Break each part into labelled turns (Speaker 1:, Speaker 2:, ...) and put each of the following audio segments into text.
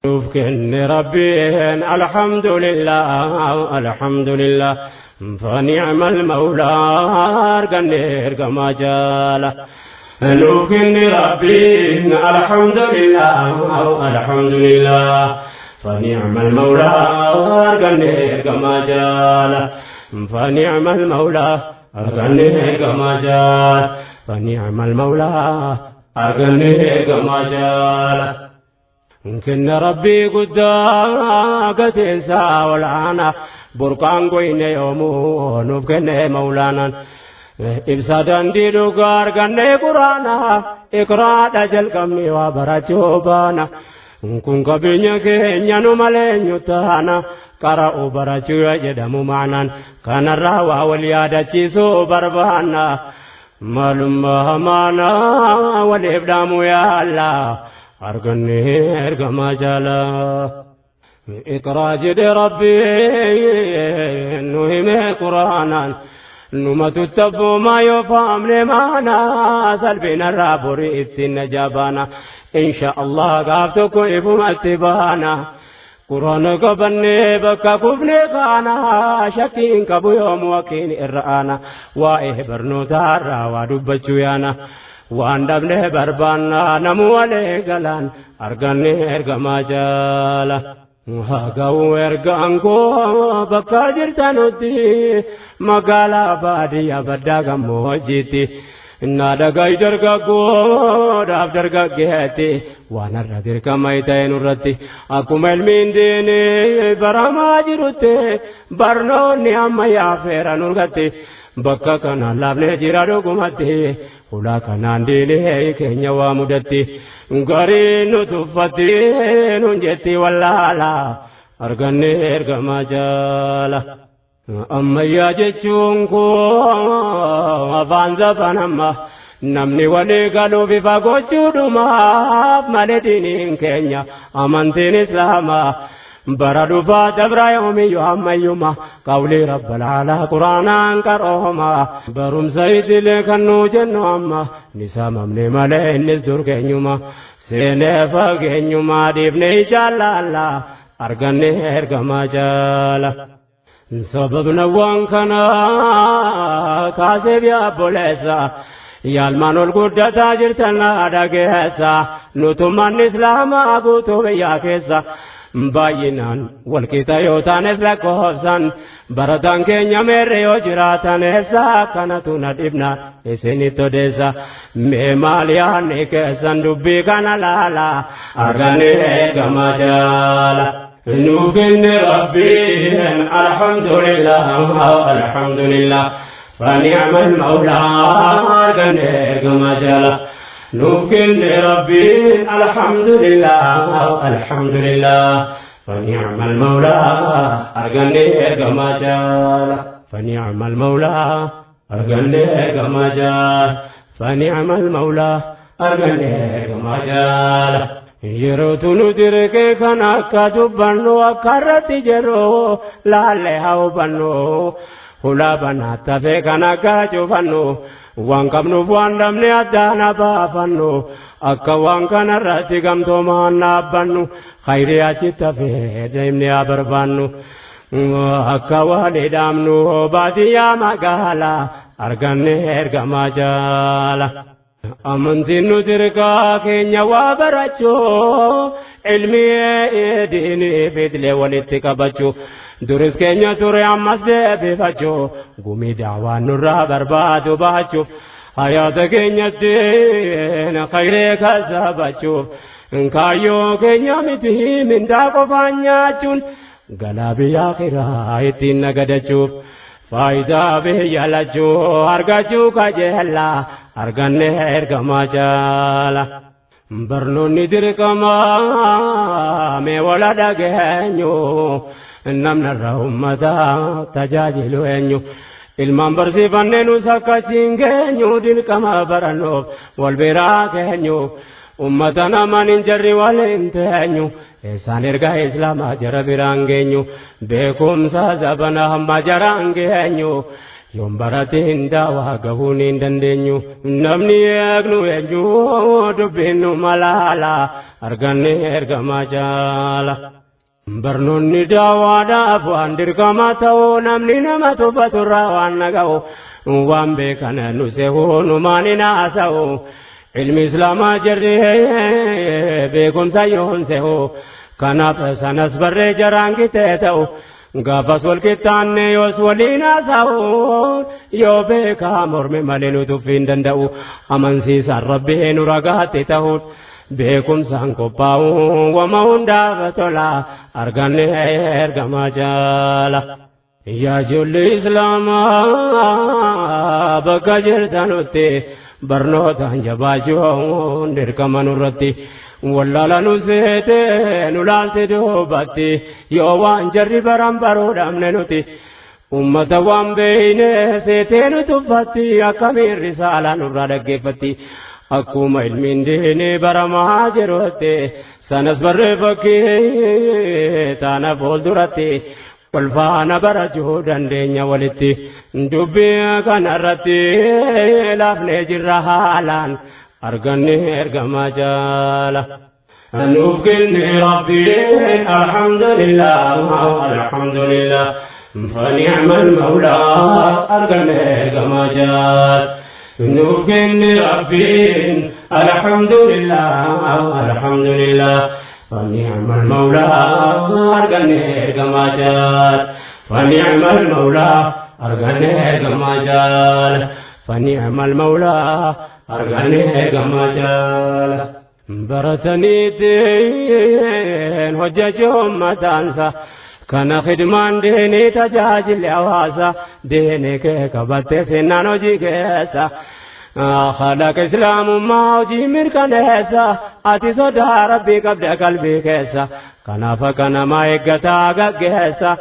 Speaker 1: Nuuf kenne Rabbiin, alhamdulillah, alhamdulillah, فنعم المولى arganne ergamaa jaala. Nuuf kenne Rabbiin, alhamdulillah, alhamdulillah, فنعم المولى arganne ergamaa jaala. فنعم المولى arganne ergamaa jaala. فنعم المولى arganne ergamaa jaala. Kenna Rabbii guddaa gateensaa olaanaa burqaan goyne yoomuu nuuf kenne Mawlaanaan. Ibsa dandii dhugaa arganne Quraana, iqraadha jalqabne waa barachuu baana. Kun qabeenya keenya nu malee eenyu taana? Qara'u barachuu jedhamu maanaan kanarraa waa wal yaadachiisuu barbaanna. Maalummaa hamaanaa waliif dhaamu yaalla arganne ergamaa jaalaa. Iqraa jedhe Rabbii nu hime Quraanaan, numatu tabboomaa yoo faamne maanaa salphinarraa borii ittiin najabaana. Insha Allah gaaf tokko ifumatti baana. Quraana qabannee bakka kufne kaana, shakkiin qabu yoomu wakiin irra aana. Waa'ee barnootaarraa waa dubbachuu yaana. Waan dhabne barbaanna namu walee galaan arganne ergamaa jaala. Haa ergaan koo bakka jirtanutti, magaalaa baadiyyaa baddaa gammoojjiitti. Na dhagahi dargaggoodhaaf dargaggeetti, waan har'a dirqama ta'e nurratti, akkuma ilmiin diinii baramaa jirutti barnoonni ammayyaa feera nurgatti. Bakka kanaan laafnee jira dhugumatti, hulaa kanaan diinii keenya waa mudatti, gariin nu tuffatti nun jetti wallaala arganne ergamaa jaala. Ammayyaa jechuun koo afaan zaban amma namni walii galuu bifa gochuudhumaaf malee, diiniin keenya amantiin Islaamaa bara dhufaa dabra yoomiyyuu ammayyuma qawlii Rabbal aalaa Quraanaan qarooma. Barumsa idilee kan nuu jennu amma ni saamamne malee, innis dur keenyuma seenee fageenyuma dhiifne jaallalla arganne ergamaa jaala. Sababna waan kanaa kaasee obboleessa yaalmaan ol guddataa jirtan dhageessa, nutummaan Islaamaa guutuu biyyaa keessa baay'inaan walqixa yoo taanes, lakkoofsan barataan keenya meerre yoo jiraatan eessa? Kanatu na dhibna isinitti odeessa. Mee maal yaadni keessan dubbii kana laala argane ergamaa jaala. Nuuf kenne Rabbiin, alhamdulillah, alhamdulillah, فنعم المولى arganne ergamaa jaala. Nuuf kenne Rabbiin, alhamdulillah, alhamdulillah, فنعم المولى arganne ergamaa jaala. فنعم المولى arganne ergamaa jaala. فنعم المولى arganne ergamaa jaala. Yerootu nu dirqee kan akka dubbannu, akka irratti jedhu laallee haa hubannu. Hulaa banaa tafee kan akka cufannu, waan qabnuuf waan dhabne addaan baafannu, akka waan kanarratti gamtoomaan dhaabbannu, khayrii achitti hafee deemnee haa barbaannu. Akka walii dhaamnu baadiyyaa magaalaa arganne ergamaa jaala. Amantiin nu dirqaa keenya waa barachuu, ilmi diinii fidilee walitti qabachuu, duris keenya ture ammas deebifachuu, gumii daawaan nurraa barbaadu baachuuf, hayaata keenyatti khayree kasabachuuf, kaayyoo keenya miti mindaa qofaan nyaachuun, galaa biyya akhiraa ittiin nagadachuuf. Faayidaa biyya lachuu argachuu kajeellaa arganne ergamaa jaala. Barnoonni dirqamaa mee wala dhageenyu, namnarra ummata tajaajilu eenyu? Ilmaan barsiifannee nus akkachiin geenyu, dirqama barannoof wal biraa keenyu. Ummata namaan hin jarri waliin teenyu isaan ergaa islaamaa jara biraan geenyu beekumsa zabana hamma jaraan geenyu yoon baratiin daawaa gahuun hin dandeenyu namni eegnu eenyu dubbiin nu malaala arganne ergamaa jaala. Barnoonni daawaadhaaf waan dirqama ta'u namni nama tuffaturraa waan naga'u waan beekan nu sehu numaan hin haasa'u. Ilmi islaamaa jarri beekumsa yoon sehu kanaaf sanas barree jaraan qixee ta'u gaafas wal qixxaanne yoos waliin haasa'u yoo beekaa morme malee nu tuffii hin danda'u amansiisaan rabbii nu ragaatti ta'uun beekumsaan qophaa'u wama hundaaf tola arganne ergamaa jaala. Yaa ijoollee islaamaa bakka jirtanutti barnootaan jabaachuun dirqama nurratti wallaala nu seete nu laalte duubatti yoo waan jarri baran baruu dhabne nuti ummata waan beeyne seetee nu tuffatti akkamiin risaalaa nurraa dhaggeeffatti akkuma ilmiin diinii baramaa jirutti sanas barree fakkii taana fuulduratti walfaana barachuu dandeenya walitti dubbii kanarratti laafnee jirra haalaan arganne ergamaa jaala. Nuuf kenne Rabbiin alhamdulillah alhamdulillah فنعم المولى أرجل ergamaa jaala. Nuuf kenne Rabbiin alhamdulillah alhamdulillah فنعم المولى أرجل ergamaa jaala. فنعم المولى أرجل ergamaa jaala. فنعم المولى أرجل ergamaa jaala. Barataniitiin hojjechuun mataansa kana khidmaan diinii tajaajilli hawaasa diinii kee qabattee seenaan hojii keessa. Khalaqa islaamummaa hojii mirkaneessa ati sodaa rabbii qabda qalbii keessa kanaaf akka namaa eeggataa gaggeessa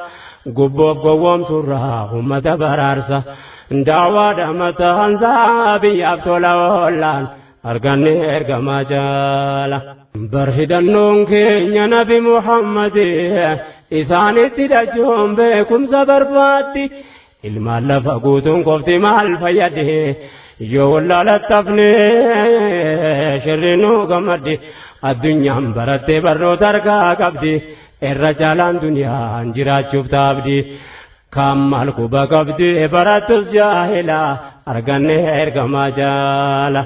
Speaker 1: gubboof gowwoomsurraa uummata baraarsa daawaadha mataansaa biyyaaf tola oollaan arganne ergamaa jaala. Bar hidhannoon keenya nabi Muhammad isaanitti dhachuun beekumsa barbaaddi. Ilmaan lafa guutuun qofti maal fayyade yoo wallaalattafne shirri nu gammaddi addunyaan barattee barnoota harkaa qabdi irra caalaan duniyaan jiraachuuf taabdi. Kan maal quba qabdi barattus jaahila arganne ergamaa jaala.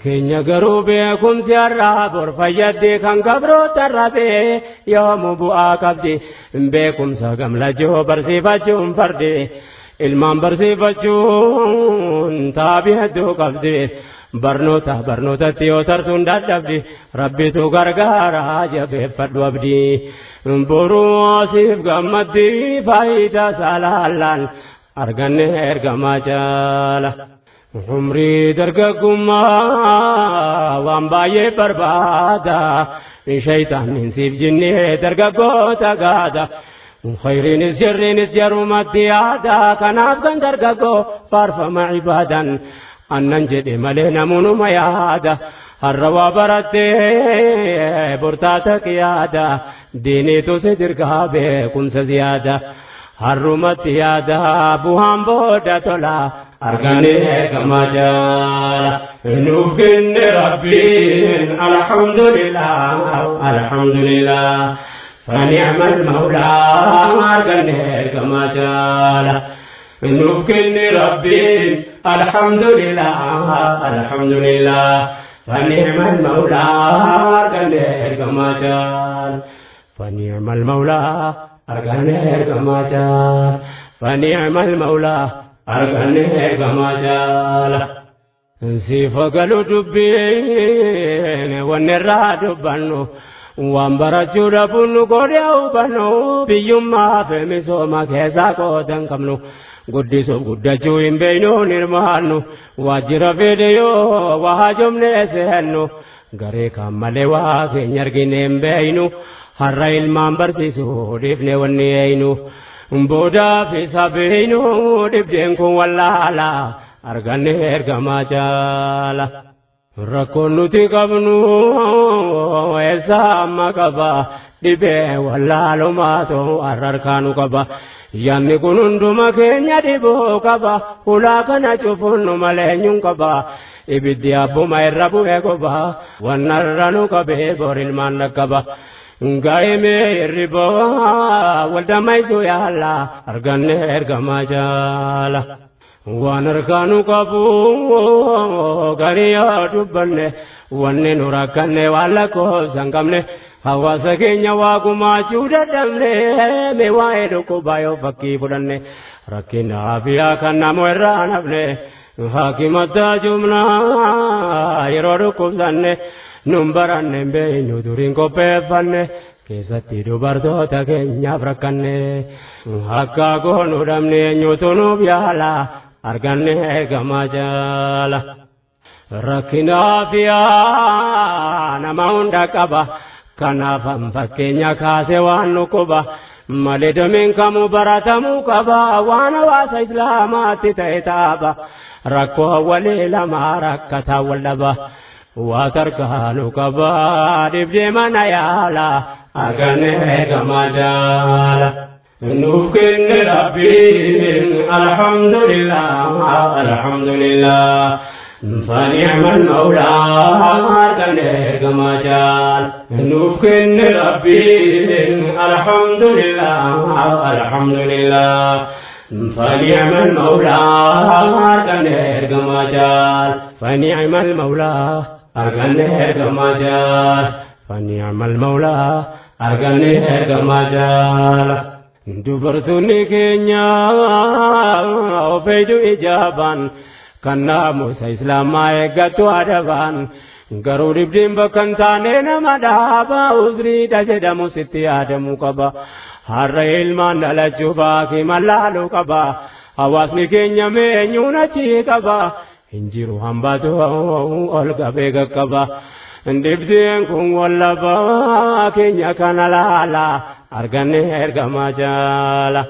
Speaker 1: Keenya garuu beekumsi har'aa bor fayyadde kan gabroota rabee yoomu bu'aa qabdi beekumsa gamlachuu barsiifachuun fardi ilmaan barsiifachuun taabii hedduu qabdi barnoota barnootatti yoo tartuun dadhabdi rabbitu gargaara jabeeffadhu abdii boruu asiif gammaddi faayidaa saalaallaan arganne ergamaa jaala. Umrii dargaggummaa waan baay'ee barbaada shayitaanni siif jinnee dargaggoota gaada khayriinis sirriinis jarumatti yaada kanaaf kan dargaggoo faarfama ibaadan annan jedhe malee namunuma yaada har'a waa barattee bortaata qiyaada diiniitu si dirgaa beekumsa ziyaada. Harrumatti yaada bu'aan booda tola arganne ergamaa jaala. Nuuf kenne Rabbiin alhamdulillah alhamdulillah فنعم المولى arganne ergamaa jaala. Nuuf kenne Rabbiin alhamdulillah alhamdulillah فنعم المولى arganne ergamaa jaala. فنعم المولى arganne ergamaa jaala. فنعم المولى arganne ergamaa jaala. Sifa galu dubbiin wanni irraa dubbannu waan barachuu dhabuun nu godhe hubannu biyyummaa fi misooma keessaa qooda hin qabnu guddisuuf guddachuu hin beeynuun hirmaannu waajjira fide yoo waa hajomnee seennu garee kaan malee waa keenya argine hin beeynu har'a ilmaan barsiisuu dhiifne wanni eeynu boodaaf isa beeynu dhibdeen kun wallaala arganne ergamaa jaala. Rakkoon nuti qabnu eessa amma qaba, dhibee wallaalumaatu har'arkaanu qaba. Yaanni kun hunduma keenya dhibuu qaba, hulaa kana cufuun nu malee eenyuun qaba. Ibiddi abbuma irra bu'ee goba, wannarra nu qabee bor ilmaan dhaqqaba. Gaa'imee hirriboo waldammaysuu yaala, arganne ergamaa jaala. Waan harkaanu qabu garii yoo dubbanne, wanni nu rakkanne waan lakkoofsa hin qabne. Hawaasa keenya waa gumaachuu dadhabne, mee waa'ee dhukkubaa yoo fakkii fudhanne, rakkina afiyaa kan namu irraa nafne, hakimataa jumnaa yeroo dhukkubsanne, nun baranne hin beeknu duriin qopheeffanne. Keessatti dubartoota keenyaaf rakkanne, akka goonu dhabne, eenyutu nuuf yaala, arganne ergamaa jaala. Rakkina afiyaa nama hunda qaba, kanaaf fakkeenya kaase waan nu quba malee, dameen kamuu baratamuu qaba. Waan hawaasa islaamaatti ta'e taaba, rakkoo walii lama rakkataa wal dhaba. Waa tarkaanu qaba, dhibdee mana yaala, arganne ergamaa jaala. Nuuf kenne Rabbiin, alhamdulillah, alhamdulillah. فنعم المولى arganne ergamaa jaala. Nuuf kenne Rabbiin, alhamdulillah, alhamdulillah. فنعم المولى arganne ergamaa jaala. فنعم المولى arganne ergamaa jaala. فنعم المولى arganne ergamaa jaala. Dubartoonni keenya ofeedu ijaabaan kan naamusa islaamaa eeggattu adabaan, garuu dhibdiin bakka hin taane nama dhaaba, uzriidha jedhamu sitti yaadamuu qaba. Har'a ilmaan dhalachuu baakii laaluu qaba. Hawaasni keenya meenyuun achii qaba? Hin jiru hambaatu ol qabee qaqqaba. Dhibdeen kun wallabaa keenya kana laala, arganne ergamaa jaala.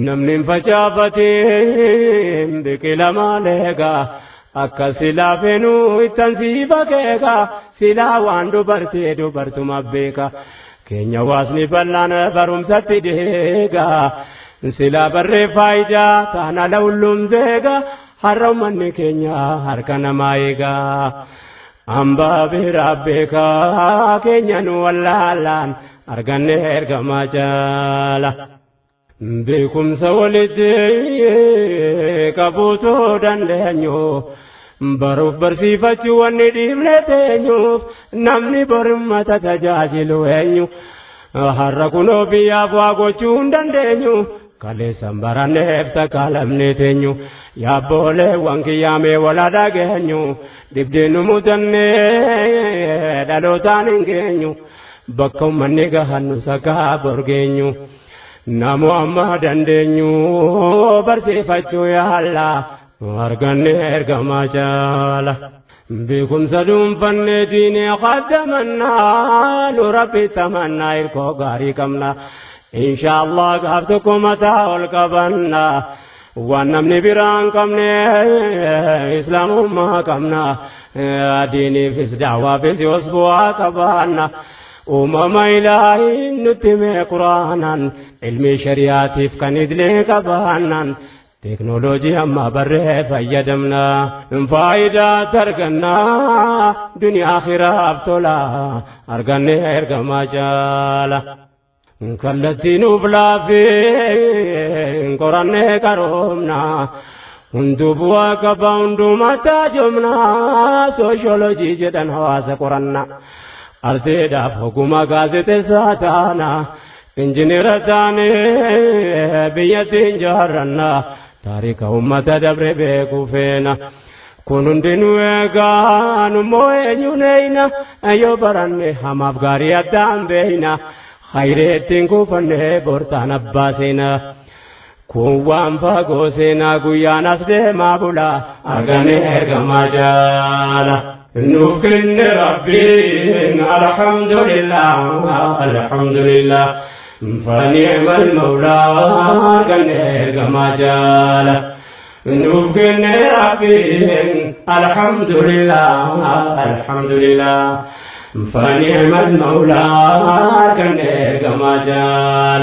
Speaker 1: Namni hin facaafatiin biqila maaleega, akka silaa fenuu ittan sii bakeeka, silaa waan dubartii dubartuma beeka. Keenya hawaasni bal'aan barumsatti deega, silaa barree faayidaa taana lawulluun zeega, har'a uummanni keenya harka namaa eega. Hambaa biraa beekaa keenya nu wallaalaan, arganne ergamaa jaala. Beekumsa walitti qabuutu dandeenyu, baruuf barsiifachuu wanni dhiifne teenyuuf, namni borummata tajaajilu eenyu? Har'a kunoo biyyaaf waa gochuu hin dandeenyu, kaleessan baranneef takka lamne teenyu. Yaabbooleewwan kiyyaamee wala dhageenyu, dhibdeen nu mudannee dhalootaan hin geenyu, bakka uummanni gahannu sakkaa borgeenyu. Namu amma dandeenyu barsiifachuu yaalla, arganne ergamaa jaala. Beekumsa dhuunfannee diinee qaddamannaa, nu Rabbi tamannaa, hirkoo gaarii qabna. Insha Allah gaaf tokko mataa ol qabanna. Waan namni biraan qabne islaamummaa qabna. Diiniifis daawaafis yoos bu'aa qabaanna. Uumama ilaahiin nutti mee quraanaan, ilmi shari'aatiif kan idilee qabaannaan, teeknooloojii amma barree fayyadamna, faayidaa arganna, duniyaa akhiraaf tola, arganne ergamaa jaala. Kallattii nuuf laafee qorannee qaroomna, hunduu bu'aa qaba, hundumataa joomna. Sooshoolojii jedhan hawaasa qoranna. Arteedhaaf ogummaa gaazexeessaa taana, injineera taane biyyattiin jaarranna, taarika uummata dabre beekuu feena. Kun hundinuu eegaa nummoo eenyuun eeyna? Yoo baranne hamaaf gaarii addaan beeyna, hayree ittiin kuufanne bortaan abbaa seenaa. Kun waan fagoo seenaa, guyyaan as deemaa bula, argane ergamaa jaala. Nuuf kenne Rabbiin, alhamdulillah, alhamdulillah. فنعم المولى arganne ergamaa jaala. Nuuf kenne Rabbiin alhamdulillah alhamdulillah فنعم المولى أرجن كما جال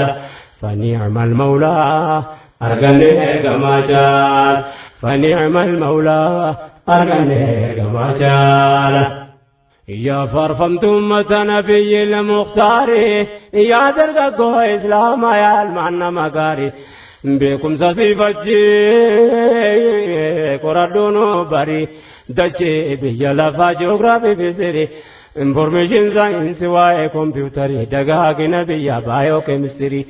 Speaker 1: فنعم المولى أرجن كما جال فنعم المولى أرجن كما جال يا فرفمت أمة نبي المختار يا درقه إسلام يا المعنى مقاري beekumsa siifachee qoradhuun bari dachee biyya lafaa ji'oogiraafii fi sirrii information saayinsii waa'ee kompiitarii dagaagina biyya baayoo keemistirii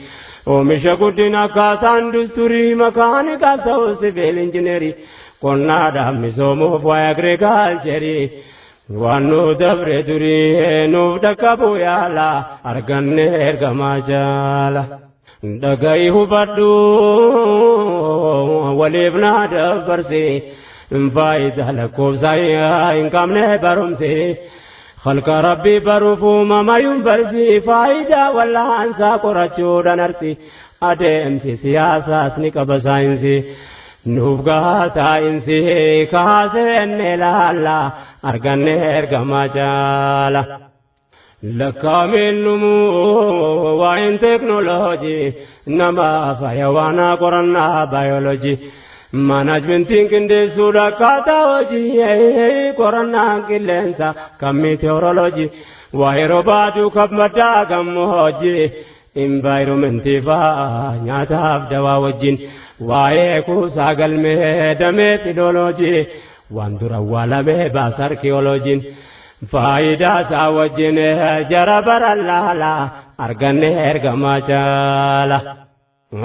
Speaker 1: oomisha guddina akkaataa industirii makaanikaal ta'uu siviil injineerii qonnaadhaan misoomuuf waa'ee agirikaalcherii waan nu dabre durii nuuf dhaqqabu yaala arganne ergamaa jaala. Dhaga'i hubadhu waliif naa dabarsi faayidaa lakkoofsa hin qabne barumsi khalqa rabbii baruuf uumama yuunivarsiitii faayidaa wallaansaa qorachuudhaan arsi adeemsi siyaasaas ni qaba saayinsii nuuf gahaa taa'insi kaasenne laalla arganne ergamaa jaala. Lakkaa'ameen dhumuu waa'een teeknooloojii nama fayyawaanaa qorannaa baayoloojii maanaajmentiin qindeessuudha akkaataa hojii qorannaan qilleensa kan miiteoroloojii waa'ee roobaatu kan maddaa gammoojii invaayiroomentii fa'aa nyaataaf dawaa wajjin waa'ee kuusaa galmee damee filooloojii waan dura awwaalamee baasa arkiyooloojiin. Faayidaa isaa wajjin jara bara laala arganne ergamaa jaala.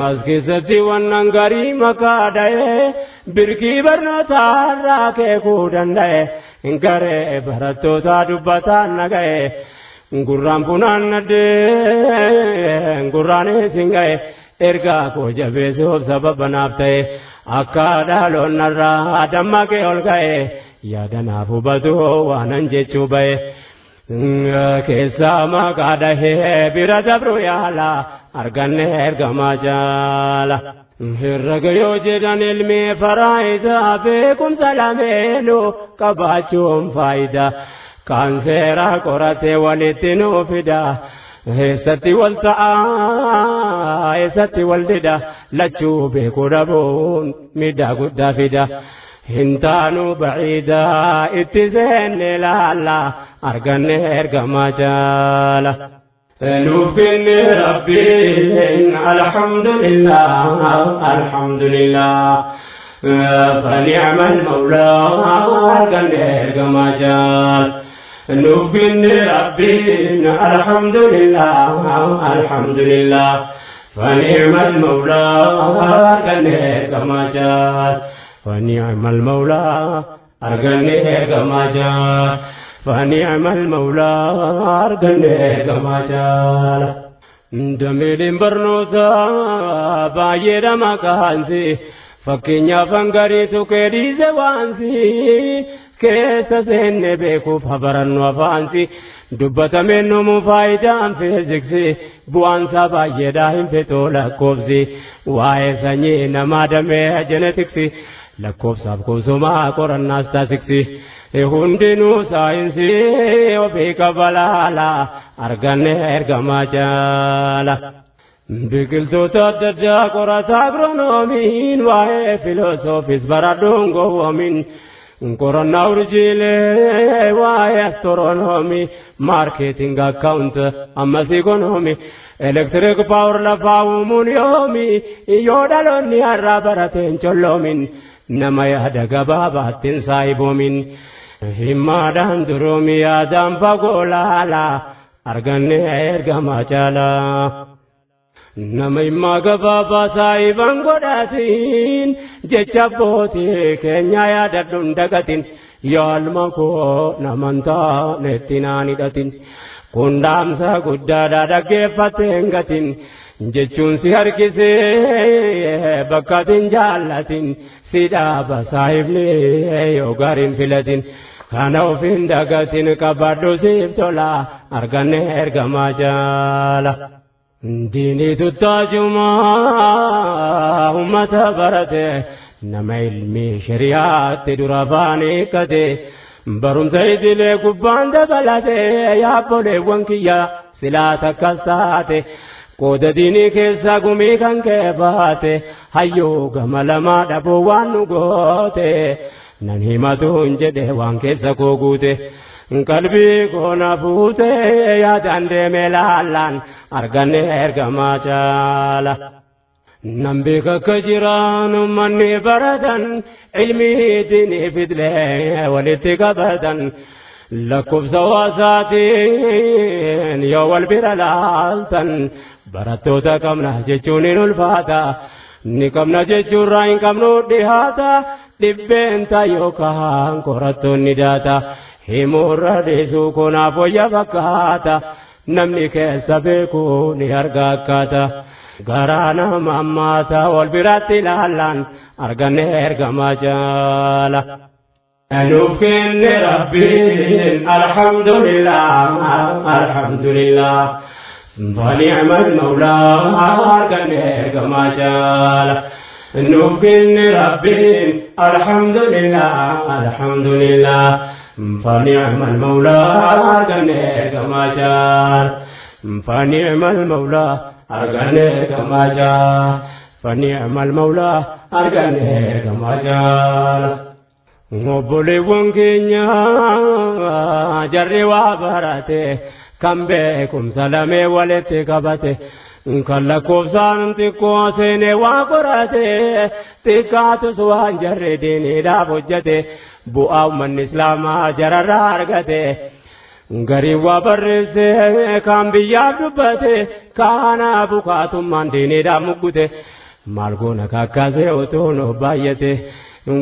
Speaker 1: As keessatti wannan garii makaa dha'ee birkii barnootaa irraa keekuu danda'e garee barattoota dubbataan naga'e gurraan funaan naddee gurraan isin ga'e ergaa koo jabeessuuf sababa naaf ta'e akka dhaloonnarraa dammaqee ol ka'e. Yaadanaaf hubatu waanan jechuu ba'e keessaa maqaa dhahee bira dabru yaala arganne ergamaa jaala. Herrega yoo jedhan ilmi faraayidaa beekumsa lameenuu qabaachuun faayidaa kan seera qoratee walitti nuu fida. Eessatti wal ta'a eessatti wal dida lachuu beekuu dhabuun miidhaa guddaa fida. Hintaanu baciidaa itti seenne laalla arganne ergamaa jaala. Nuuf kenne Rabbiin alhamdulillah alhamdulillah فنعم المولى arganne ergamaa jaala. Nuuf kenne Rabbiin alhamdulillah alhamdulillah فنعم المولى arganne ergamaa jaala. فنعم المولى أرجني كما جاء فنعم المولى أرجني كما جاء دميل برنوتا باير مكانسي فكينيا فنغري تكري زوانسي keessa seenne beekuuf habarannu afaansi dubbatameen numu faayidaan fiiziksii bu'aansaa baay'eedhaa hin fixuu lakkoofsi waa'ee sanyii namaa damee jenetiksii lakkoofsaaf kuusumaa qorannaas taasiksi hundinuu saayinsii ofii qabalaala arganne ergamaa jaala. Biqiltoota adda addaa qorata agronoomiin waa'ee filoosoofis baradhuun gowwoomin. Qorannaa urjiilee waa'ee astiroonoomii maarkeeting akkaawunt ammas ikonoomii elektiriik paawur lafaa uumuun yoomi yoo dhaloonni har'aa barateen colloomin nama yaada gabaabaattiin saayiboomin himmaadhaan duroomi yaadaan fagoo laala arganne ergamaa caalaa. Nama himmaa gabaabaa saayiban godhatiin jecha abbootii keenya yaadadhuun dagatin yaalma koo naman taanetti naan hidhatin kun dhaamsa guddaadha dhaggeeffatteen gatin jechuun si harkisee bakkatin jaallatin si dhaaba saayibni yoo gaariin filatin kana ofiin dagatin qabadhu siif tola arganne ergamaa jaala. Diinii tuttaajumaa uummata barate Nama ilmi shari'aatti dura afaan hiikkate barumsa idilee gubbaan dabalate yaabboleewwan kiyya silaa takkas taate qooda diinii keessa gumii kan kee baate hayyuu gama lamaa dhabuu waan nu goote nan himatuun jedhe waan keessa koo guute qalbii koo na fuute yaadaan deeme laallaan arganne ergamaa caala. Nan beeka akka jiraan uummanni baratan ilmii diinii fidlee walitti qabatan lakkoofsa hawaasaatiin yoo wal bira laaltan barattoota qabna jechuun hin ulfaata. Ni qabna jechuurraa hin qabnu dhihaata dhibbeenta yookaan qorattoonni daata himuurra dhiisuu kunaaf wayya fakkaata namni keessa beeku ni arga akkaata. Garaa nama ammaata wal biratti ilaallaan arganne ergamaa jaala. Nuuf kenne Rabbiin alhamdulillah alhamdulillah فنعم المولى arganne ergamaa jaala. Nuuf kenne Rabbiin alhamdulillah alhamdulillah فنعم المولى arganne ergamaa jaala. فنعم المولى arganne ergamaa jaala. فنعم المولى arganne ergamaa jaala. Obboleewwan keenya jarri waa barate kan beekumsa lamee walitti qabate kan lakkoofsaan xiqqoo seenee waa qorate xiqqaatus waan jarri diiniidhaaf hojjete bu'aa uummanni islaamaa jararraa argate. Gariin waa barreesse kan biyyaaf dubbate kaana bukaatummaan diiniidhaaf muggute maal goona kakkaasee utuu nu baay'ate.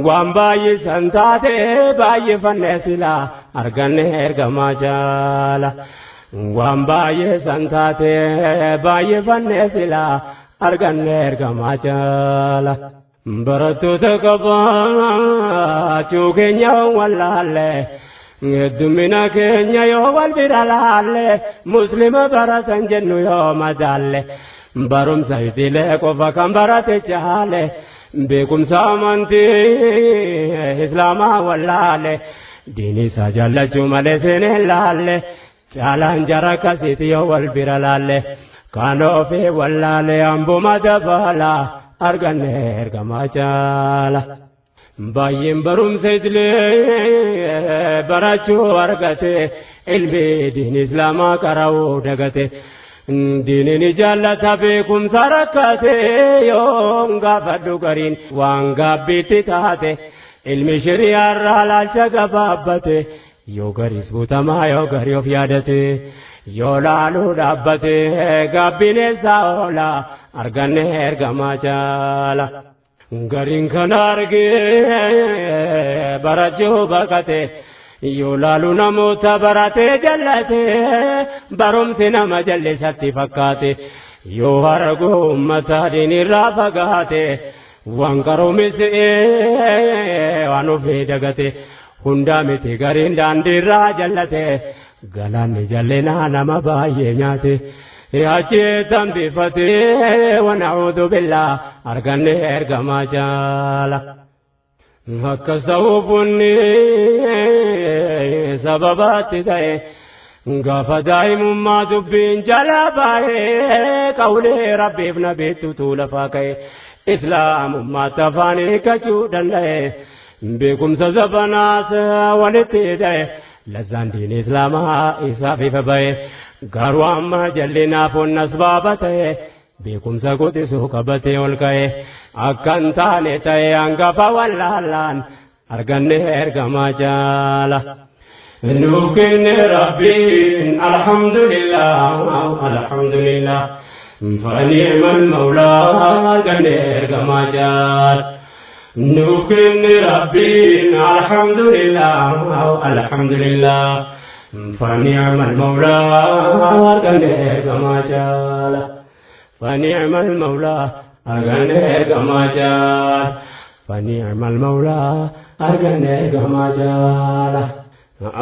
Speaker 1: Waan baay'isan taate baay'ifannee silaa arganne ergamaa jaala. Waan baay'isan taate baay'ifannee silaa arganne ergamaa jaala. Barattoota qabaachuu keenya wallaalle heddumina keenya yoo wal bira laalle muslima baratan jennu yoo madaalle barumsa idilee qofa kan barate caale beekumsa amantii islaamaa wallaale diinii isaa jaallachuu malee seenee laalle caalaan jara akkasiiti yoo wal bira laalle kan ofii wallaale hambuma dabala arganne ergamaa caala. Baay'een barumsa idilee barachuu argate ilmi diinii islaamaa qara'uu dagate. Diiniin jaallata beekumsa rakkate yoon gaafadhu gariin waan gaabbiitti taate ilmi shiriyaarraa laalcha gabaabbate yoo gariis butamaa yoo garii of yaadate yoo laaluu dhaabbate gaabbiin eessaa oola arganne ergamaa caala. Gariin kana argee barachuu baqate. Yoo laalu namoota baratee jallate barumsi nama jallisatti fakkaate yoo argu uummata diinirraa fagaate waan qaroomisee waan ofii dagate hundaa miti gariin daandiirraa jallate galaanni jallinaa nama baay'ee nyaate. Achi tambifate wana'uudhu billaa arganne ergamaa jaala. Akkas ta'uuf wanni sababaatti ta'e gaafa daa'imummaa dubbiin jala baay'ee qawlee rabbiif nabiitu lafaa ka'e islaamummaatti afaan hiikkachuu danda'e beekumsa zabanaas walitti ta'e lazzaan diinii islaamaa isaaf ifa ba'e garuu amma jallinaaf onna asbaaba ta'e. Beekumsa quxisuu qabatee ol ka'e akkan taane ta'e hangafa wallaalaan arganne ergamaa jaala. Nuuf kenne Rabbiin alhamdulillah alhamdulillah فنعم المولى arganne ergamaa jaala. Nuuf kenne Rabbiin alhamdulillah alhamdulillah فنعم المولى arganne ergamaa jaala. فنعم المولى arganne ergamaa jaala. فنعم المولى arganne ergamaa jaala.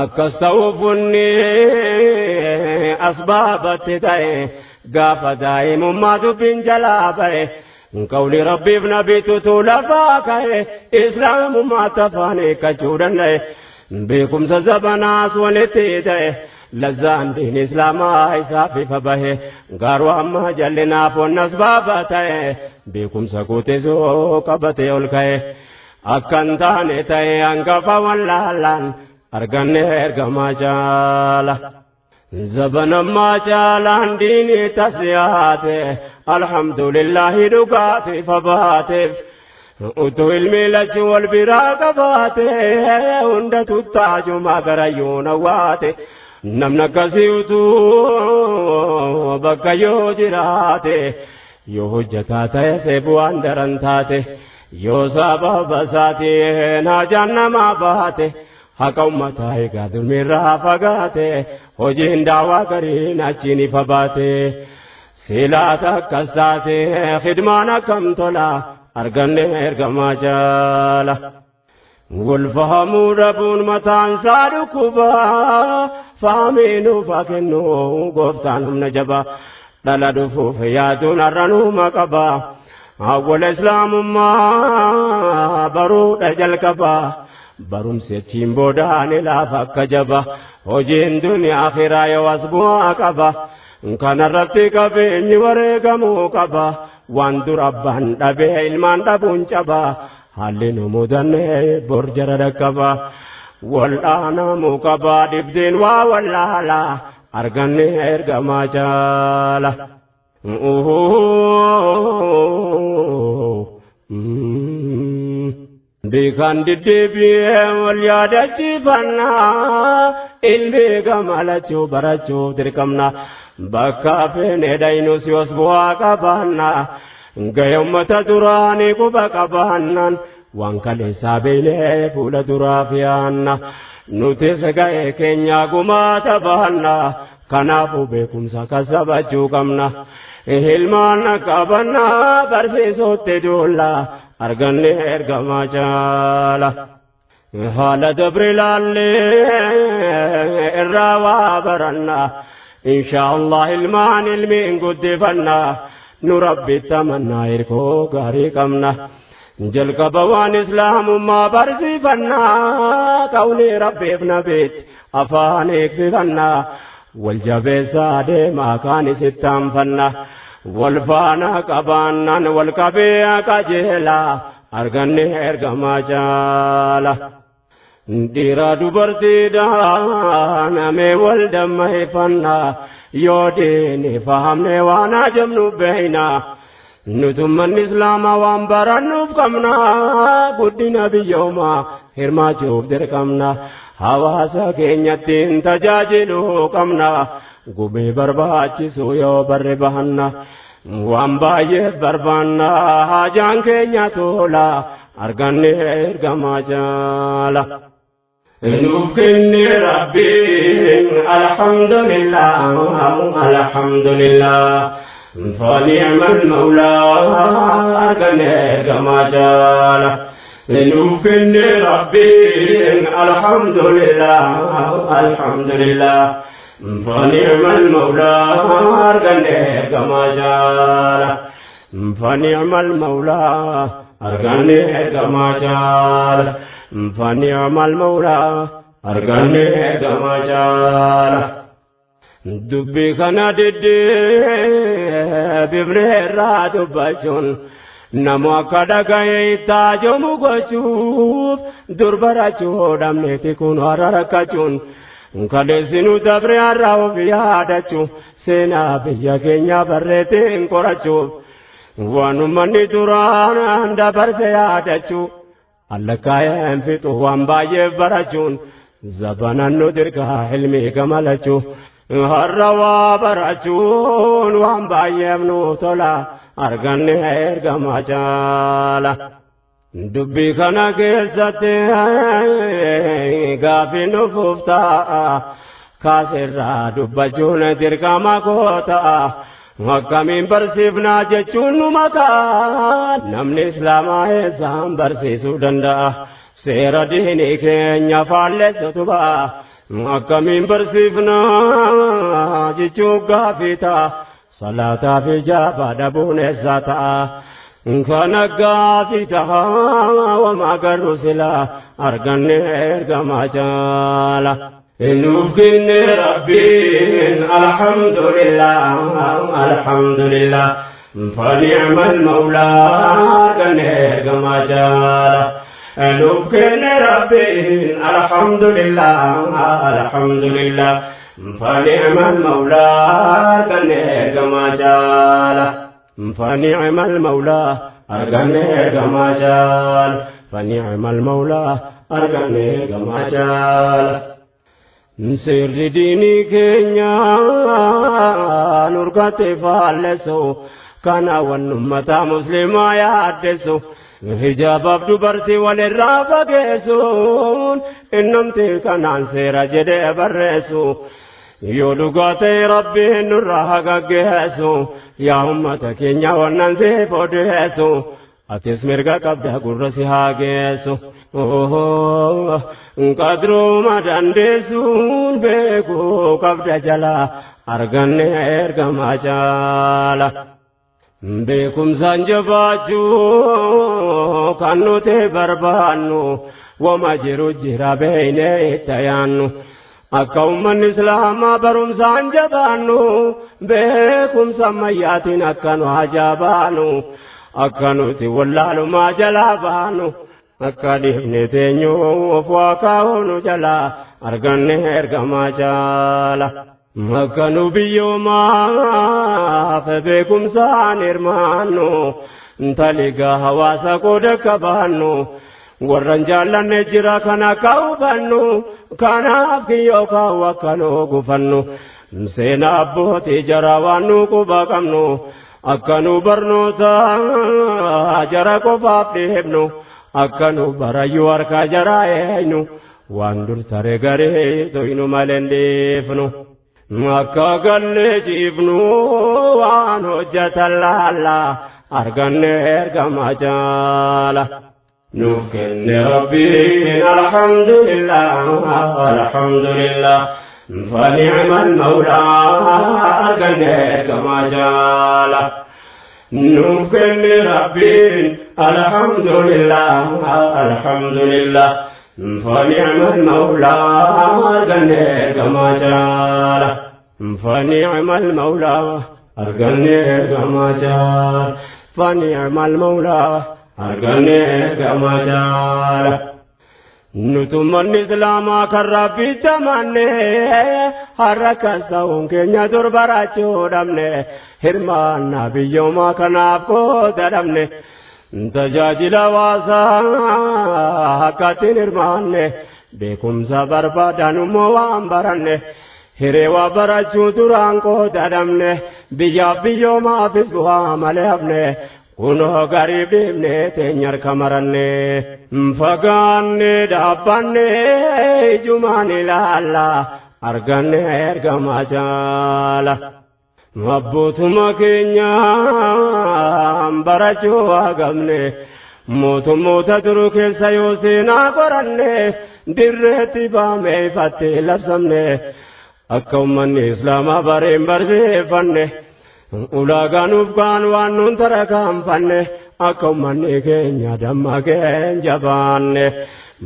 Speaker 1: Akkas ta'uuf wanni asbaabatti ta'e gaafa daa'imummaa dubbiin jalaa ba'e Qawli Rabbiif nabiitutu lafaa ka'e Islaamummaa tafaan hiikkachuu danda'e. Beekumsa zabanaas walitti ta'e lazzaan diin Islaamaa isaaf ifa bahe. Garuu amma jallinaaf wannas baaba ta'e beekumsa guutisuu qabatee ol ka'e. Akkan taane ta'e hangafa wallaalaan arganne ergamaa caala. Zabanammaa caalaan diinii tas dhiyaate alhamdulillahi dhugaatiif abaateef. Utuu ilmi lachuu wal biraa qabaate hunda tuttaajumaa garayyuu nawwaate. Namni akkasii utuu bakka yoo jiraate yoo hojjetaa ta'e seebu'aan daran taate yoo sababa isaatiin hajaan namaa baate haqa ummataa egaa dulmiirraa fagaate hojiin daawaa gariin achiin ifa baate. Silaata akkas taate khidmaan akkam tola arganne ergamaa jaala. Wal fahamuu dhabuun mataan isaa dhukkuba fahamii nuuf haa kennu gooftaan humna jabaa. Dhala dhufuuf yaaduun har'a nuuma qaba. Awwala Islaamummaa baruudha jalqaba. Barumsi achiin boodaan ilaafa akka jaba. Hojiin duniyaa akhiraa yoo as bu'aa qaba. Kanarratti qabeenyi wareegamuu qaba. Waan dura abbaan dhabee ilmaan dhabuun caba. Haalli nu mudanne bor jara dhaqqaba. Wal'aanamuu qaba dhibdeen waa wallaala. Arganne ergamaa jaala. Beekaan deddeebi'ee wal yaadachiifannaa ilmi gamalachuu barachuu dirqamna. Bakka feene dhaynus yoos bu'aa qabaanna. Gahee uummata duraanii quba qabaannaan waan kaleessaa beeknee fuula duraaf yaanna. Nutis gahee keenya gumaata baanna. Kanaafuu beekumsa kasabachuu qabna. Ilmaan qabanna barsiisuutti duulla arganne ergamaa jaala. Haala dabre ilaallee irraa waa baranna. Inshaallah ilmaan ilmiin guddifanna. Nu Rabbitti amannaa hirkoo gaarii qabna. Jalqaba waan Islaamummaa barsiifanna. Qawlii Rabbiif nabiitti afaan eegsifanna. Wal jabeessaa deemaa kaan isitti aanfanna. Wal faana qabaannaan wal qabee qajeela arganne ergamaa jaala. Dhiira dubartiidhaan mee wal dammayfanna yoo diini fahamne waan ajabnu beeyna. Nutummanni Islaamaa waan barannuuf qabna guddina biyyoomaa hirmaachuuf dirqamna. Hawaasa keenyattiin tajaajiluu qabna gumii barbaachisu yoo barre bahanna. Waan baay'ee barbaanna hajaan keenya tola arganne ergamaa jaala. Nuuf kenne Rabbiin alhamdulillah alhamdulillah fani'mal mawlaa arganne ergamaa jaala. Nuuf kenne Rabbiin alhamdulillah alhamdulillah fani'mal mawlaa arganne ergamaa jaala. Fani'mal mawlaa arganne ergamaa jaala. Fani'mal mawlaa arganne ergamaa jaala. Dubbii kana deddeebifne irraa dubbachuun namu akka dhaga'e ittaajomu gochuuf dur barachuu dhabneeti kun har'a rakkachuun kaleessinu dabre har'a of yaadachuu seenaa biyya keenya barreetiin qorachuuf waan uummanni duraan dabarse yaadachuu allakkaa'een fixu waan baay'eef barachuun zabanan nu dirqaa ilmii gamalachuu. Har'a waa barachuun waan baay'eef nu tola arganne ergamaa jaala. Dubbii kana keessatti gaafii nufuuf ta'a kaasirraa dubbachuun dirqama koo ta'a. Akkamiin barsiifnaa jechuun nu makaa namni Islaamaa eessaan barsiisuu danda'a. Seera diinii keenya faallessatu ba'a. Akkamiin barsiifnaa jechuun gaafii ta'a. Salaataa fi jaabaa dhabuun eessaa ta'a. Kana gaafii tahaa wama agarru silaa arganne ergamaa caala. Nuuf kenne Rabbiin alhamdulillah alhamdulillah فنعم المولى arganne ergamaa caala. Nuuf kenne Rabbiin alhamdulillah alhamdulillah فنعم المولى arganne ergamaa caala. فنعم المولى arganne ergamaa caala. فنعم المولى arganne ergamaa caala. Seerri diinii keenya nurgate faallessu kana wan ummata muslimaa yaaddessu hijaabaaf dubartii walirraa fageessuun innumti kanaan seera jedhee barreessu yoo dhugaa ta'e Rabbiin nurraa haa gaggeessu yaa ummata keenya wannan siif odeessu atis mirga qabda gurra si haa geessu. Qadruma dandeessuun beekuu qabda jala arganne ergamaa caala. Beekumsaan jabaachuu kan nuti barbaannu wama jiru jira beeynee itti yaannu. Akka uummanni Islaamaa barumsaan jabaannu beekumsa ammayyaatiin akka nu hajabaanu akka nuti wallaalumaa jalaa baanu akka dhiifne teenyuuf waa kaa'uu nu jalaa arganne ergamaa caala. Akka nu biyyoomaaf beekumsaan hirmaannu taligaa hawaasa qooda qabaannu warran jaallanne jira kana akka hubannu kanaaf kiyyoo kaa'u akka nu gufannu seenaa abbootii jara waan nu quba qabnu akka nu barnoota jara qofaaf dhiifnu akka nu barayyuu harka jara eenyu waan dur tare garee toynu malee hin dhiifnu. Akka gallee ciifnu waan hojjetan laalla arganne ergamaa caala. Nuuf kenne Rabbiin alhamdulillah alhamdulillah فنعم المولى arganne ergamaa caala. Nuuf kenne Rabbiin alhamdulillah alhamdulillah فنعم المولى arganne ergamaa caala. فنعم المولى arganne ergamaa caala. فنعم المولى arganne ergamaa caala. Nutummanni Islaamaa kan Rabbitti amanne har'a akkas ta'uun keenya dur barachuu dhabne hirmaannaa biyyoomaa kanaaf qooda dhabne tajaajila hawaasaa akkattiin hirmaanne beekumsa barbaadan immoo waan baranne hiree waa barachuu duraan qooda dhabne biyyaaf biyyoomaafis bu'aa malee hafne kunoo garii dhiibne teenya harka maranne fagaanne dhaabbanne ijumaan ilaalla arganne ergamaa caala. Abbootuma keenya barachuu hagamne mootummoota duruu keessa yoo seenaa qoranne dirreetti baamee ifatti labsamne akka uummanni Islaamaa bareen barsiifanne ulaagaa nuuf kaan waan nuun tarkaanfanne akka uummanni keenya dammaqeen jabaanne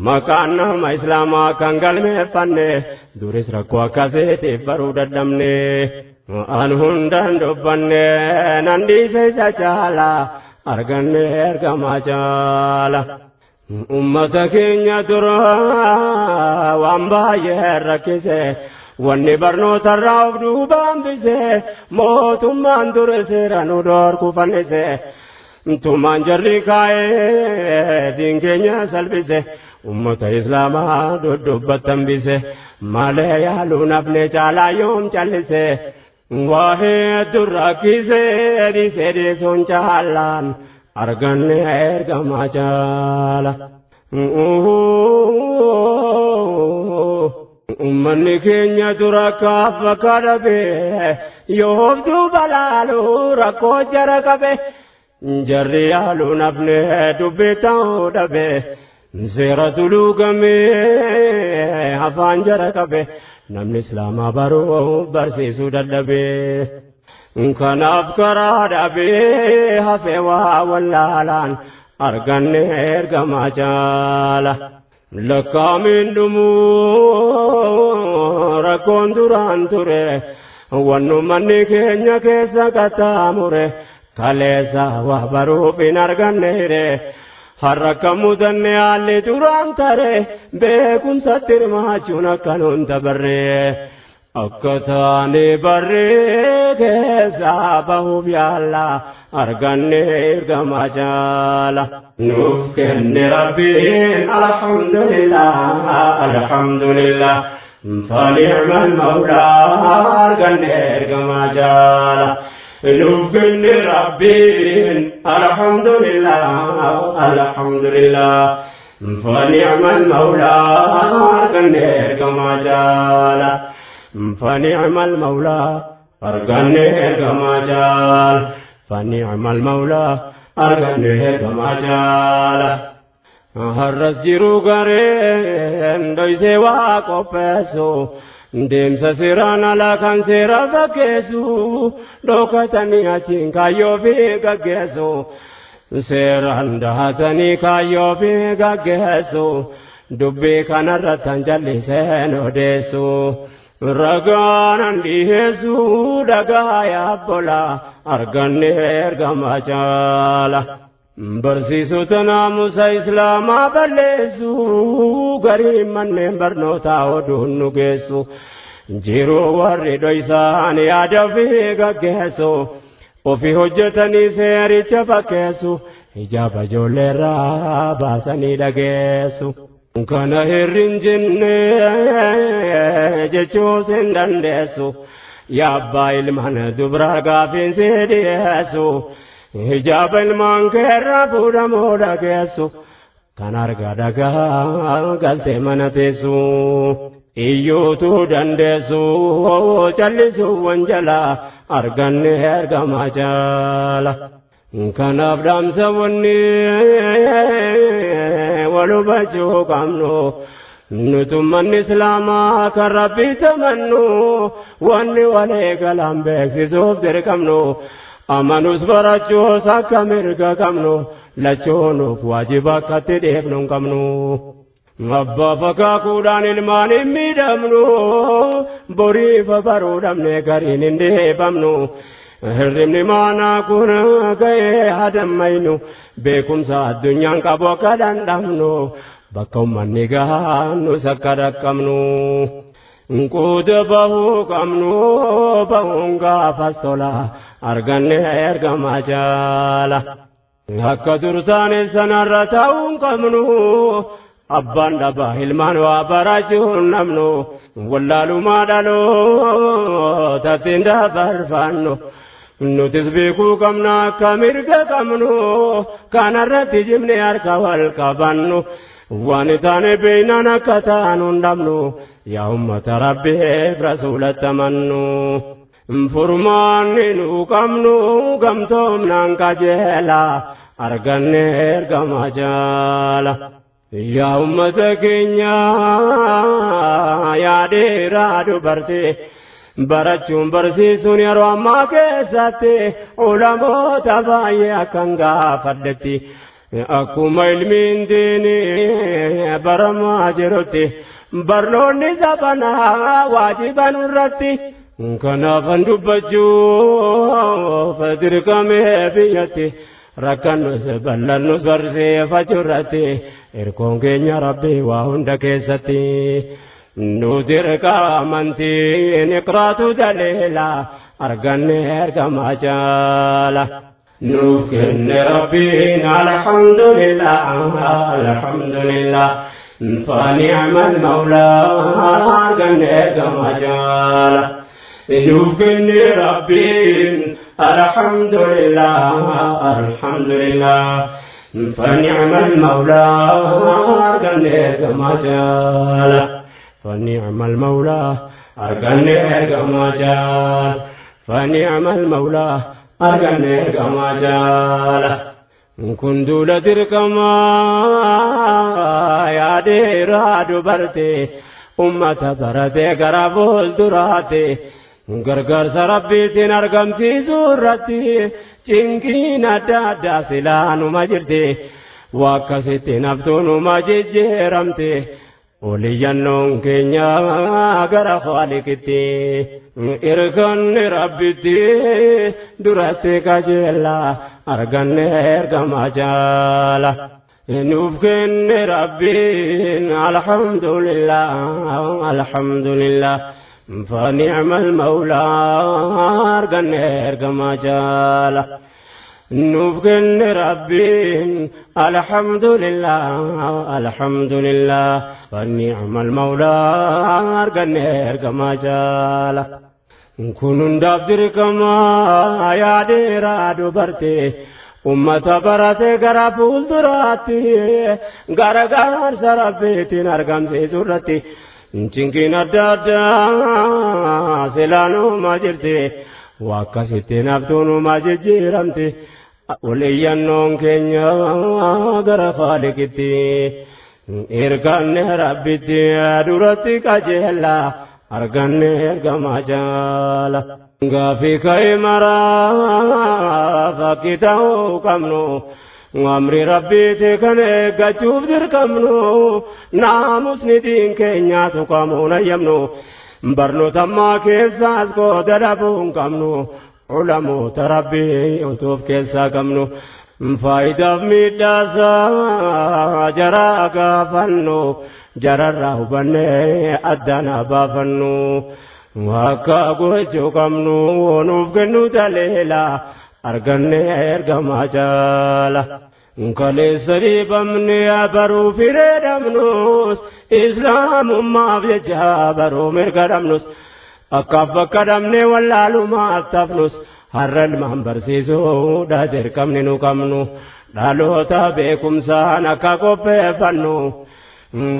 Speaker 1: maqaan nama Islaamaa kan galmeeffanne duris rakkoo akkasiitiif baruu dadhabne. An hundaan dubbanne nan dhiise isa caala arganne ergamaa caala. Ummata keenya dura waan baay'ee rakkise wanni barnootarraa of duuba hambise mootummaan ture seera nu dhorku fannise tumaan jarri kaa'ee diin keenya salphise ummata Islaamaa duddubbatti hambise malee yaaluu nafne caalaa yoom callise. Waa hedduu rakkise dhiise dhiisuun caalaan arganne ergamaa caala. Uummanni keenya dura kaaf bakka dhabe yoof duuba laalu rakkoo jara qabe jarri yaaluu nafne dubbii ta'uu dhabe seera tuluugamee afaan jara qabe namni Islaamaa baruu barsiisuu dadhabe. Kanaaf karaa dhabee hafe waa wallaalaan arganne ergamaa jaala. Lakkaamiin dhumuu rakkoon duraan ture wannu manni keenya keessa qaxxaamure kaleessa waa baruuf hin arganneere. Har'a akka mudanne haalli duraan tare beekumsatti hirmaachuun akka nuun dabarree. Akka taane barree keessaa bahuuf yaalla arganne ergamaa jaala. Nuuf kenne Rabbiin, alhamdulillah, alhamdulillah. فنعم المولى arganne ergamaa jaala. Nuuf kenne Rabbiin, alhamdulillah, alhamdulillah. فنعم المولى arganne ergamaa jaala. فنعم المولى arganne ergamaa jaala. فنعم المولى arganne ergamaa jaala. Har'as jiru gareen dhoysee waa qopheessu, deemsa seeraan alaa kan seera fakkeessu, dhokatanii achiin kaayyoo fi gaggeessu, seeraan dahatanii kaayyoo fi gaggeessu, dubbii kanarratti kan jalliseen odeessu. Ragaanan dhiheessu dhagaa yaabbola arganne ergamaa jaala. Barsiisota naamusa Islaamaa balleessu gariin manneen barnootaa oduun nu geessu. Jiruu warri dhoysaan yaada ofii gaggeessu. Ofii hojjetanii seericha fakkeessu. Hijaaba ijoolleerraa baasanii dhageessu. Kana hirrin jenne jechuus hin dandeessu. Yaa abbaa ilmaan dubraa gaafiin si dhiyeessu. Hijaaba ilmaan keerraa fuudhamoo dhageessu. Kan argaa dhagaa galtee mana teessu. Iyyuutu dandeessu callisuu wanjalaa arganne ergamaa jaala. Kanaaf dhaamsa wanni wal hubachuu qabnu. Nutummanni Islaamaa kan Rabbii tamannu wanni walee galaan beeksisuuf dirqamnu. Amanus barachuus akka mirga qabnu, lachuunuuf waajiba akkatti dhiifnu hin qabnu. Abbaa fakaakuudhaan ilmaan hin miidhamnu, boriifa baruu dhabne gariin hin dhiifamnu. Hirribni maanaa kun ga'ee hadammaynu, beekumsa addunyaan qabu akka dhandhamnu, bakka ummanni gahaannus akka dhaqqabnu. Quuta bahuu qabnu bahuun gaafas tola arganne ergamaa jaala. Akka dur taane sanarra ta'uun qabnu, abbaan dhabaa ilmaan waa barachuun namnu, wallaalumaa dhalootatti dabarfannu. Nutis beekuu qabna akka mirga qabnu, kanarratti jimne harka wal qabannu. Waan taane beeynaan akka taanu hin dhabnu, yaa ummata Rabbiif rasuulatti amannu. Furmaanni nu qabnu gamtoomnaan qajeela arganne ergama jaala. Yaa ummata keenya, yaa dhiiraa dubartii, barachuun barsiisuun yeroo ammaa keessatti ulamoota baay'ee akkan gaafadhetti, akkuma ilmiin diinii baramaa jirutti barnoonni zabanaa waajiba nurratti. Kanaafan dubbachuuf dirqamee biyyatti rakkannus bal'annus barsiifachuu irratti erkoon keenya Rabbii waa hunda keessatti. Nu dirqa amantiin iqraatu daleela arganne ergamaa jaala. Nuuf kenne Rabbiin, alhamdulillah, alhamdulillah. فنعم المولى arganne ergamaa jaala. Nuuf kenne Rabbiin, alhamdulillah, alhamdulillah. فنعم المولى arganne ergamaa jaala. فنعم المولى arganne ergamaa jaala. فنعم المولى arganne ergamaa jaala. Kun duula dirqamaa, yaa dhiiraa dubartii, ummata baratee gara fuulduraatti. Gargaarsa Rabbiitiin argamsiisuu irratti cinqiin adda addaa silaanuma jirti. Waa akkasitti naftuunuma jijjiiramte. Oliyyannoon keenya gara Khaaliqitti. Irkanni Rabbitti duratti qajeella arganne ergama jaala. Nuuf kenne Rabbiin alhamdulillah alhamdulillah. فنعم المولى أرغن إرغما جالا. نوف كن ربين الحمد لله الحمد لله فنعم المولى أرغن إرغما جالا. كنون دابدر كما يا ديرا دبرتي ummata barate gara fuulduraatti gargaarsa Rabbiitiin argamsiisuu irratti cinqiin adda addaa silaanuma jirti. Waa akkasitti naftuunuma jijjiiramti. Oliyyannoon keenya gara Khaaliqitti. Erganne Rabbitti duratti qajeella arganne ergama jaala. Gaafii ka'e maraa fakkii ta'uu qabnu. Amri Rabbiiti kan eeggachuuf dirqamnu. Naamusni diin keenyaa tuqamuun ayyamnu. Barnoota ammaa keessaas qooda dhabuu hin qabnu. Ulamoota Rabbii utuuf keessaa qabnu. Faayidaaf miidhaasaa jaraa gaafannu. Jararraa hubannee addaan baafannu. Akka gochuu qabnu nuuf kennu taleela arganne ergama jaala. Kaleessa dhiibamne baruu firee dhabnus islaamummaaf jecha baruu mirga dhabnus akkaaf bakka dhabne wallaalumaaf tafnus har'a ilmaan barsiisuudha dirqamni nu qabnu dhaloota beekumsaan akka qopheeffannu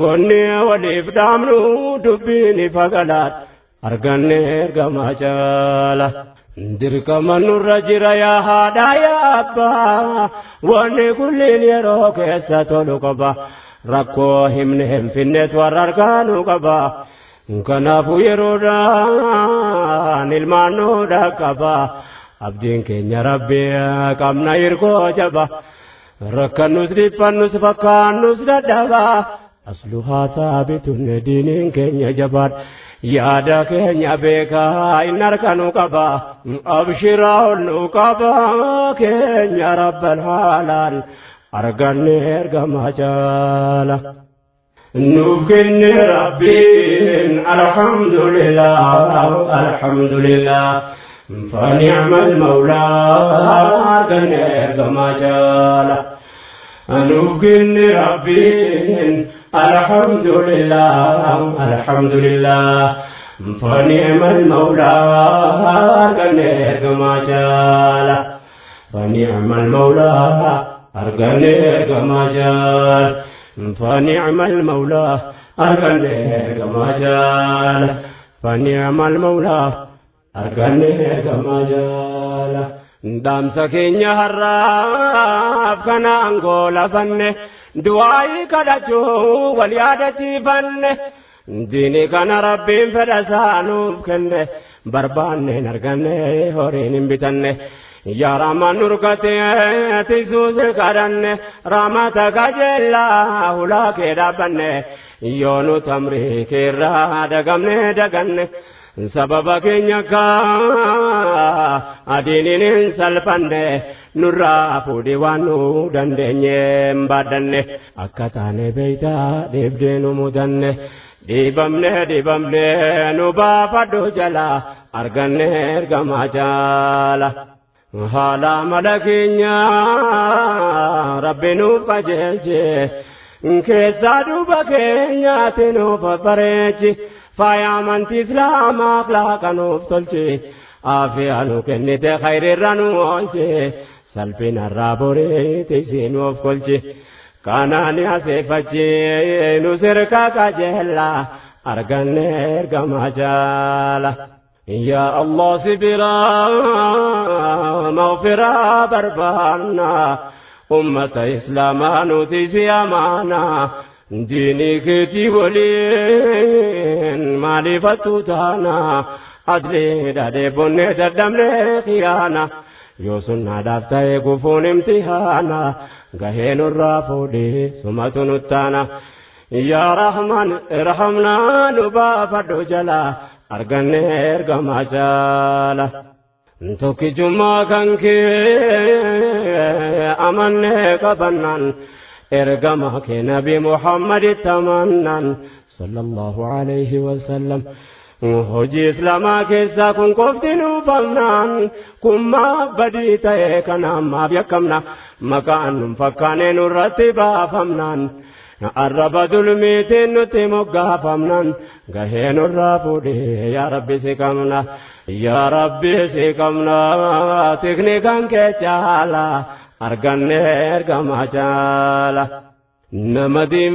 Speaker 1: wanni waliif dhaamnu dubbiin ifa galaadha arganne ergama jaala. Dirqama nurra jira yaa haadha yaa abbaa wanni kulliin yeroo keessa tolu qaba rakkoo himne hin finneet warra argaanu qaba. Kanaafuu yeroodhaan ilmaan nu dhaqqaba abdiin keenya Rabbi qabna hirkoo jaba rakkannus dhiphannus fakkaannus dadhaba. Asluhaa saabitun diiniin keenya jabaadha. Yaada keenya beekaa inni harka nu qaba. Abshiraa ol nu qaba keenya Rabbal haalaan arganne ergama jaala. Nuuf kenne Rabbiin alhamdulillah alhamdulillah. فنعم المولى arganne ergama jaala. Nuuf kenne Rabbiin alhamdulillah alhamdulillah. فنعم المولى arganne ergama jaala. فنعم المولى arganne ergama jaala. فنعم المولى arganne ergama jaala. فنعم المولى arganne ergama jaala. Dhaamsa keenya har'aaf kanaan goolafanne du'aayii kadhachuu wal yaadachiifanne. Diini kana Rabbiin fedha isaa nuuf kenne barbaanneen arganne horiin hin bitanne. Yaa Rahmaan nurkatee tisuus kadhanne rahmata qajeellaa hulaa kee dhaabbanne yoo nu tamrii keerraa dagamne daganne. Sababa keenya kaa adiiniin hin salphanne nurraa fuudhii waan nu dandeenye hin baadhanne akka taane beeytaa dhiibdee nu mudanne dhiibamne dhiibamne nu baafadhu jala arganne ergama jaala. Haala mala keenya Rabbi nuuf qajeelche keessaa duuba keenyaatti nuuf bareechi. Faaya amantii Islaamaa akhlaaqa nuuf tolche aafiyaa nu kennite khayriirra nu oolche salphinarraa boreeti isii nuuf kolche kanaani aseeffachi nu sirka qajeella arganne ergama jaala. Yaa Allah si biraa maghfiraa barbaanna ummata Islaamaa nuti si amaana. Diinii keetii waliin maaliifattu taana Adliidha dheebonnee dadhabnee khiyaana. Yoo sunnaadhaaf ta'e gufuun imtihaana. Gahee nurraa fuudhee sumatu nuttaana. Yaa Rahmaan irhamnaa nu baafadhu jalaa argannee ergamaa jaala. Tokkichummaa kan kee amannee qabannaan ergama kee Nabi Muhammaditti amannaan sallallahu alayhi wasallam. Hojii Islaamaa keessaa kun qofti nuufamnaan kun maaf badii ta'e kana ammaaf yakkamna maqaan nun fakkaanee nurratti baafamnaan arraba dulmiitiin nutti moggaafamnaan gahee nurraa fuudhee yaa Rabbi si qabna yaa Rabbi si qabna tikni kan kee caala argannee ergamaa caala. Nama diin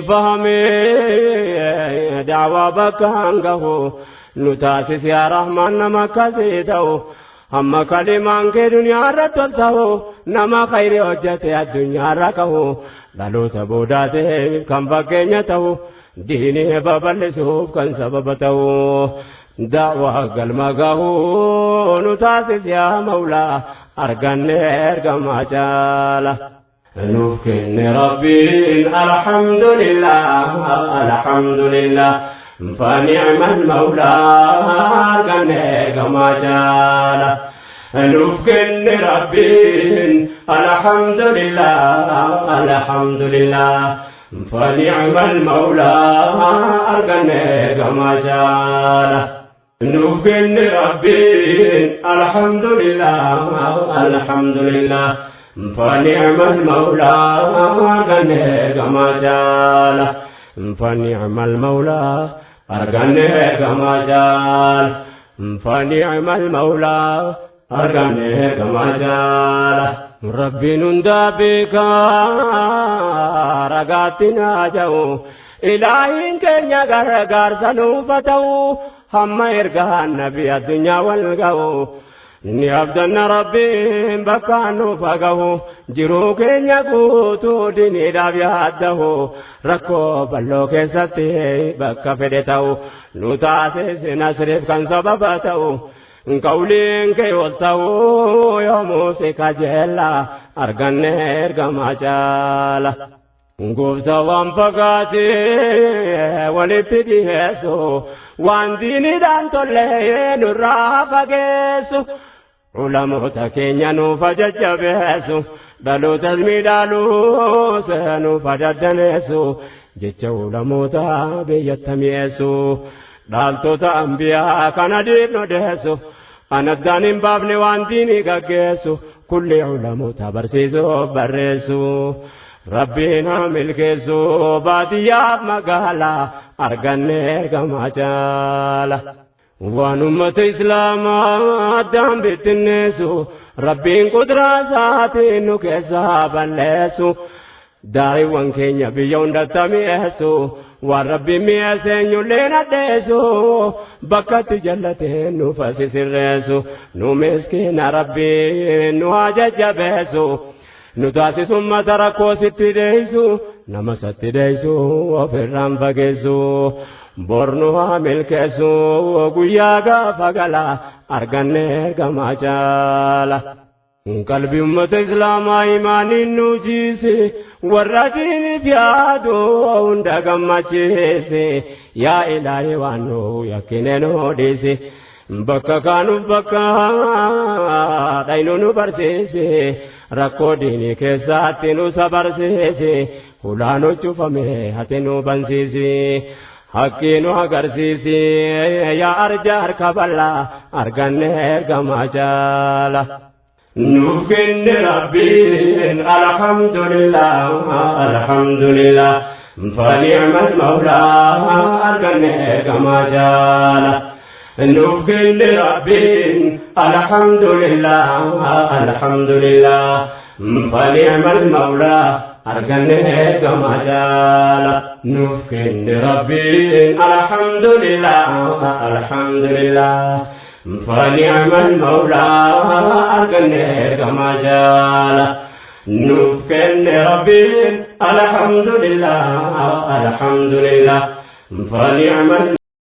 Speaker 1: fahamee daawaa bakkaan gahu nu taasis yaa Rahmaan nama akkasii ta'u hamma kalimaan kee duniyaa irratti ol ta'u nama khayrii hojjete addunyaa irra kahu dhaloota boodaatiif kan fakkeenya ta'u diinii babal'isuuf kan sababa ta'u daawaa galma gahu nu taasis yaa Mawlaa argannee ergamaa caala. Nuuf kenne Rabbiin alhamdulillah alhamdulillah فنعم المولى arganne ergamaa caala. Nuuf kenne Rabbiin alhamdulillah alhamdulillah فنعم المولى arganne ergamaa caala. Nuuf kenne Rabbiin alhamdulillah alhamdulillah فنعم المولى arganne ergamaa caala. فنعم المولى arganne ergamaa caala. فنعم المولى arganne ergamaa caala. Rabbiin hundaa beekaa ragaatti naa ja'u ilaahiin keenya gargaarsa nuuf haa ta'u hamma ergaan nabi addunyaa wal ga'u. Ni abdanna Rabbiin bakka nuuf haa gahu jiruu keenya guutuu diniidhaaf yaaddahu rakkoo bal'oo keessatti bakka fedhe ta'u nu taasise nasriif kan sababa ta'u. Qawliin kee ol ta'u yoomuu si kajeella arganne ergamaa caala. Gooftaa waan fagaatee walitti dhiyeessu waan diiniidhaan tollee nurraa fageessu. Ulamoota keenya nuuf jajjabeessu dhaloota miidhaaluus nuuf daddaneessu jecha ulamoota biyyatti mi'eessu dhaaltota ambiyaa kana diifnu deessu anaddaan hin baafne waan diinii gaggeessu kulli ulamoota barsiisuu barreessu. Rabbiin haa milkeessu baadiyyaaf magaalaa arganne ergamaa caala. Waan ummata Islaamaa addaan bittinneessu Rabbiin qudraa isaatiin nu keessaa balleessu. Daa'iwwan keenya biyya hundatti mi'eessu waan Rabbiin mi'eesse eenyullee nadheessu bakkatti jallatee nu fasisirreessu nu miskiina Rabbiin nu haa jajjabeessu. Nu taasisu ummata rakkoo sitti deessu nama satti deessu ofirraan fageessu bornu haa milkeessu guyyaa gaafa gala arganne ergamaa caala. Qalbii ummata Islaamaa imaaniin nu jiise warra diiniif yaadu hunda gammachiise yaa Ilaahi waan nu yakkine nu dhiise. Bakka kaanuuf bakka dhaynu nu barsiise rakkoo diinii keessatti nu sabarsiise hulaa nu cufame hati nu bansiise haqqii nu agarsiise yaa arja harka bal'aa arganne ergamaa caala. Nuuf kenne Rabbiin alhamdulillah alhamdulillah فنعم المولى arganne ergamaa caala. Nuuf kenne Rabbiin alhamdulillah alhamdulillah فنعم المولى arganne ergamaa caala. Nuuf kenne Rabbiin alhamdulillah alhamdulillah فنعم المولى arganne ergamaa caala. Nuuf kenne Rabbiin alhamdulillah alhamdulillah فنعم